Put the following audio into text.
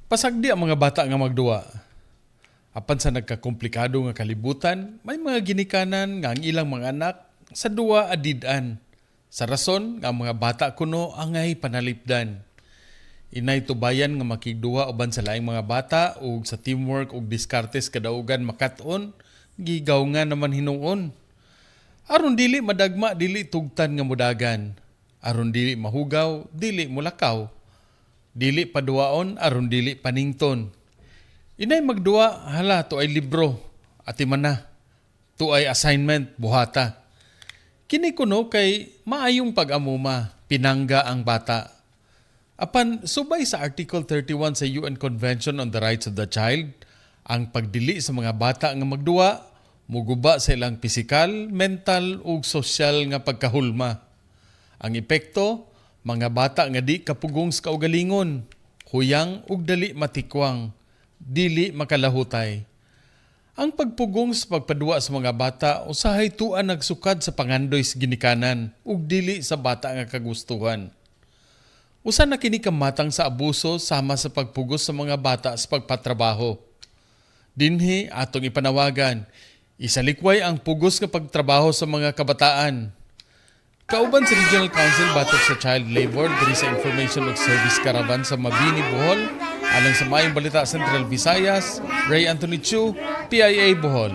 Pasagdi ang mga bata nga magduwa. Apan sa nagkakomplikado nga kalibutan, may mga ginikanan nga ang ilang mga anak sa duwa adid-an. Sa rason nga ang mga bata kuno angay panalipdan. Inay tubayan nga makigduwa uban sa laing mga bata ug sa teamwork ug diskarte sa kadaugan makat-on, gigaw nga naman hinuon. Aron dili madagma, dili tugtan nga mudagan. Aron dili mahugaw, dili mulakaw. Dili paduwaon aron dili panington. Inay magduwa, hala, tuay libro, atiman na. Tuay assignment, buhata. Kini kuno kay maayong pag-amuma, pinangga ang bata. Apan subay sa Article 31 sa UN Convention on the Rights of the Child, ang pagdili sa mga bata nga magduwa muguba sa ilang pisikal, mental ug sosyal nga pagkahulma. Ang epekto, mga bata nga di kapugong sa kaugalingon, huyang ug dali matikwang, dili makalahutay. Ang pagpugong sa pagpaduwa sa mga bata usahay tua nagsukad sa pangandoy sa ginikanan ug dili sa bata nga kagustuhan. Usa na kini kamatang sa abuso sama sa pagpugos sa mga bata sa pagpatrabaho. Dinhi atong ipanawagan, isalikway ang pugos nga pagtrabaho sa mga kabataan. Kauban sa Regional Council batok sa Child Labor diri sa Information ug Service Caravan sa Mabini, Bohol, alang sa Maayong Balita Central Visayas, Ray Anthony Chu, PIA Bohol.